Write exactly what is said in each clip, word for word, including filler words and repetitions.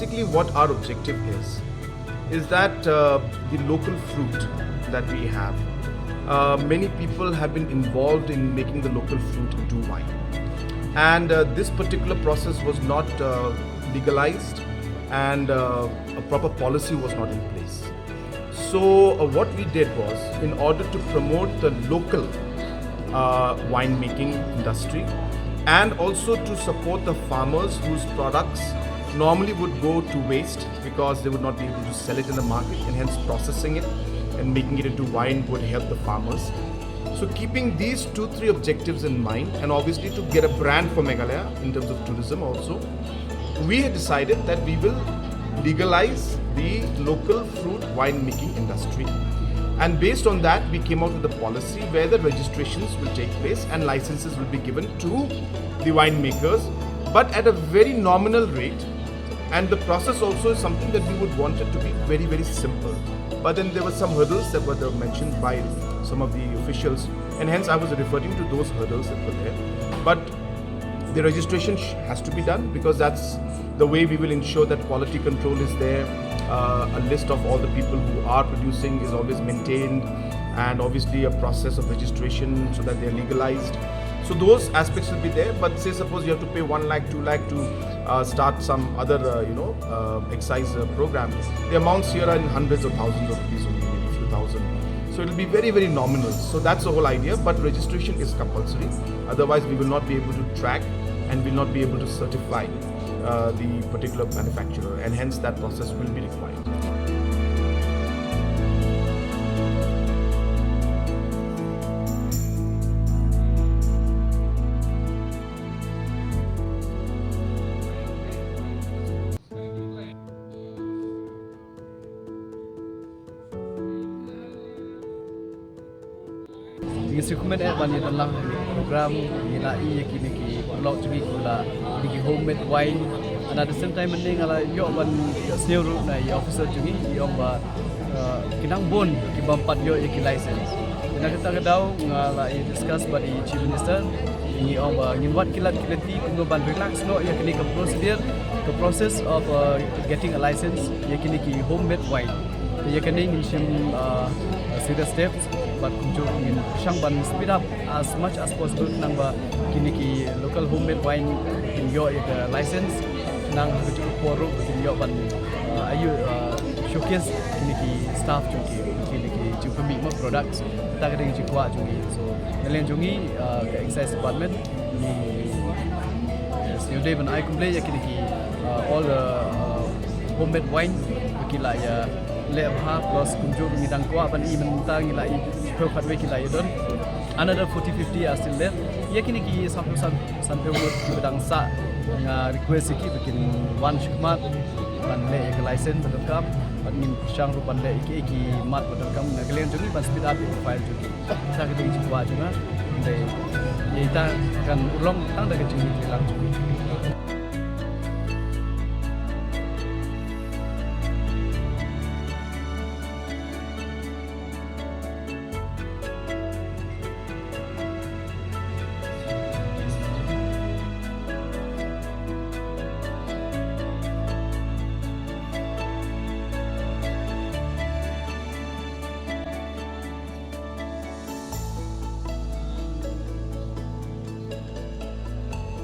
Basically, what our objective is, is that uh, the local fruit that we have, uh, many people have been involved in making the local fruit into wine. And uh, this particular process was not uh, legalized, and uh, a proper policy was not in place. So, uh, what we did was, in order to promote the local uh, winemaking industry and also to support the farmers whose products normally would go to waste because they would not be able to sell it in the market, and hence processing it and making it into wine would help the farmers. So, keeping these two, three objectives in mind, and obviously to get a brand for Meghalaya in terms of tourism also, we had decided that we will legalize the local fruit winemaking industry. And based on that, we came out with a policy where the registrations will take place and licenses will be given to the winemakers, but at a very nominal rate. And the process also is something that we would want it to be very, very simple. But then there were some hurdles that were mentioned by some of the officials, and hence I was referring to those hurdles that were there. But the registration sh- has to be done, because that's the way we will ensure that quality control is there. Uh, a list of all the people who are producing is always maintained, and obviously a process of registration so that they're legalized. So those aspects will be there. But say, suppose you have to pay one lakh, two lakh to uh, start some other, uh, you know, uh, excise uh, program, the amounts here are in hundreds of thousands of rupees only, maybe a few thousand. So it'll be very, very nominal. So that's the whole idea. But registration is compulsory. Otherwise, we will not be able to track and will not be able to certify uh, the particular manufacturer, and hence that process will be required. Ngi sngewkmen eh ban ïa don lang program, ngi la ïa kine ki paralok jong ngi ki la, kine ki homemade wine. And at the same time mynne nga la ïoh ban ïohsngew ruh na ïa officer jong ngi, i ong ba uh, ki nang bun ki bym pat ïoh ïa ki license. Na kata ka daw nga la ïa discuss bad i Chief Minister, ngi ong ba ngin wad ki lad ki lynti kumno ban relax noh ïa kine ka procedure, ka process of uh, getting a license ïa kine ki homemade wine. Ïa kane ngin shim uh, serious steps bad kumjuh ngin shang ban speed up as much as possible, khnang ba kine ki local homemade wine kin ïoh ïa ka license, khnang ha kajuh ka por ruh kin ïoh ban uh, ïa uh, showcase kine ki staff jong ki, kine ki jingpynmih ma products. Kata ka dei ka jingkwah jong ngi. So na liang jong ngi uh, ka excise department, ngi sngewdei ban ai khublei ïa kine ki uh, all the uh, homemade wine ba ki la ïa leh bha, plus kumjuh ngi dang kwah ban i, mynta ngi la i phew khatwei ki la ïa don. Another forty fifty are still left. Ïa kine ki sanphew san, sanphew ngut kiba dang sah, nga request ïa ki ba kin wan shakhmat ban leh ïa ka license ba donkam, bad ngin pyrshang ruh ban leh ïa ki, ïa ki mat ba donkam. Na ka liang jong ngi ban speed up ïa ka file jong ki. Kata ka dei ka jingkwah jong nga. Dei ïa ita kan urlong tang da ka jingïatreilang jong ngi.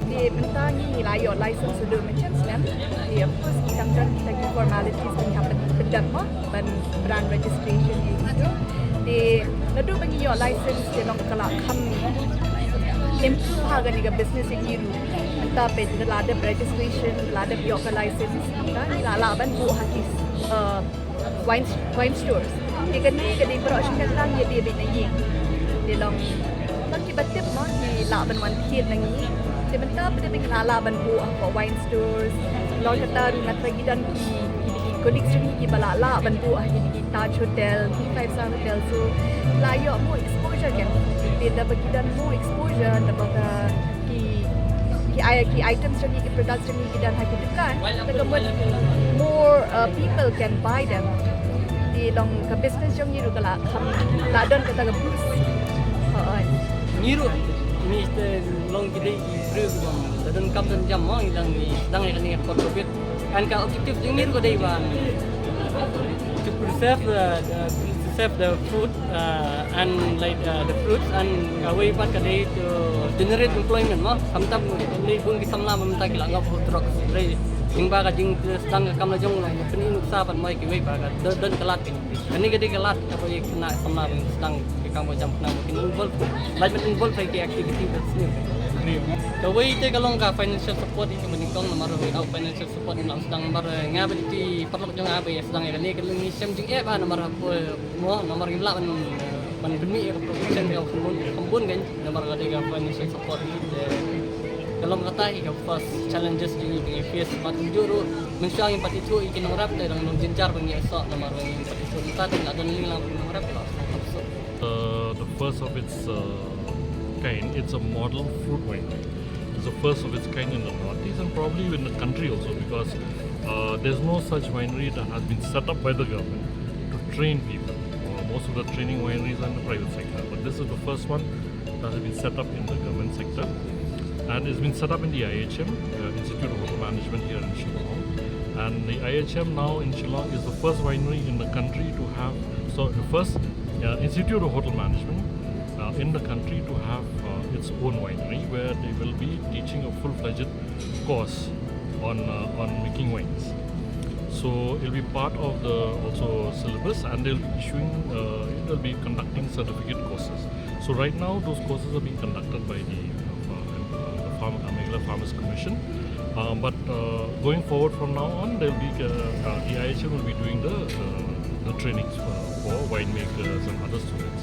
Te mynta ngi la ïoh license haduh mynshem snem. Te of course ngi dang don kita ki formalities ban hap pyndep mo ban brand registration ïa ngi. Te naduh ba ngi ïoh license te long ka la kham improve ha kane ka business ïa ngi ruh. Mynta peit da la dep registration, da la dep ïoh ka license, mynta ngi la lah ban buh ha ki uh, wine, wine stores. Te kane ka dei baroh shi katta ngi dei beit na ïing. Te long, long kiba tip mo, ki lah ban wan thied na ngi. Te mynta pat ngi la lah ban buh ha wine stores. Long kata ruh nga tharai ki don ki, ki, ki colleagues jong ngi kiba la lah ban buh ha ki, ki Taj Hotel, ki five star hotel. So la ïoh more exposure kan. Te da ba ki don more exposure, da ba ka ki, ki, i- ki items jong ngi, ki products jong ngi ki don ha ki dukan, te ka mut more uh, people can buy them. Te long ka business jong ngi ruh ka la kham, la don kata ka boost. Hooid. Ngi ruh, ngi te long ki dei ki briew ki bym Don kam don jam mo, ngi dang, ngi dang ïa kane ka por covid. And ka objective jong ngi ruh ka dei ba to preserve the, the, preserve the food, uh, and like, uh, the fruits, and kawei pat ka dei to generate employment mo. Khamtam lei bun ki samla ba mynta ki la ngop drugs. Lei, lyngba ka jingsdang ka kam la jong, long pynïoh nuksa pat mo ïa kiwei ba ka don, don ka lad kane. Kane ka dei ka lad kaba ïa kane samla ba sdang ki kam ba jam kane ba kin involve. Lait ban involve ha ki activity ba sniew. Kawei te ka long ka financial support ïa ki ba nyngkong namar without financial support ngim lah sdang namar, eh, nga bad ki paralok jong nga ba ïa sdang ïa kane ka long ngi shem jingeh ba namar hapoh mo namar ngim lah ban, eh, ban pynmih ïa ka production ka kham bun, kham bun kan namar ka dei ka financial support. Te ka long kata hi ka first challenges jong ngi ba ngi face bad kumjuh ruh mynshuwa ngim pat ithuh ïa ki nongrep te dang long jynjar ba ngi ïasoh namar ba ngim pat ithuh mynta te la don liang lang ba ki nongrep la sdang suk. Uh, the first of its, uh, kind. It's a model fruit winery. It's the first of its kind in the Northeast and probably in the country also because, uh, there's no such winery that has been set up by the government to train people. Uh, most of the training wineries are in the private sector, but this is the first one that has been set up in the government sector. And it's been set up in the I H M, uh, Institute of Hotel Management here in Shillong. And the I H M now in Shillong is the first winery in the country to have, so the first, uh, Institute of Hotel Management, uh, in the country to have, uh, its own winery where they will be teaching a full-fledged course on, uh, on making wines. So it'll be part of the also syllabus, and they'll be issuing, uh, they'll be conducting certificate courses. So right now, those courses are being conducted by the, uh, uh, the Farm, uh, Meghalaya Farmers Commission. Um, but, uh, going forward from now on, there'll be, uh, uh, the I H M will be doing the, uh, the trainings for, for winemakers and other students.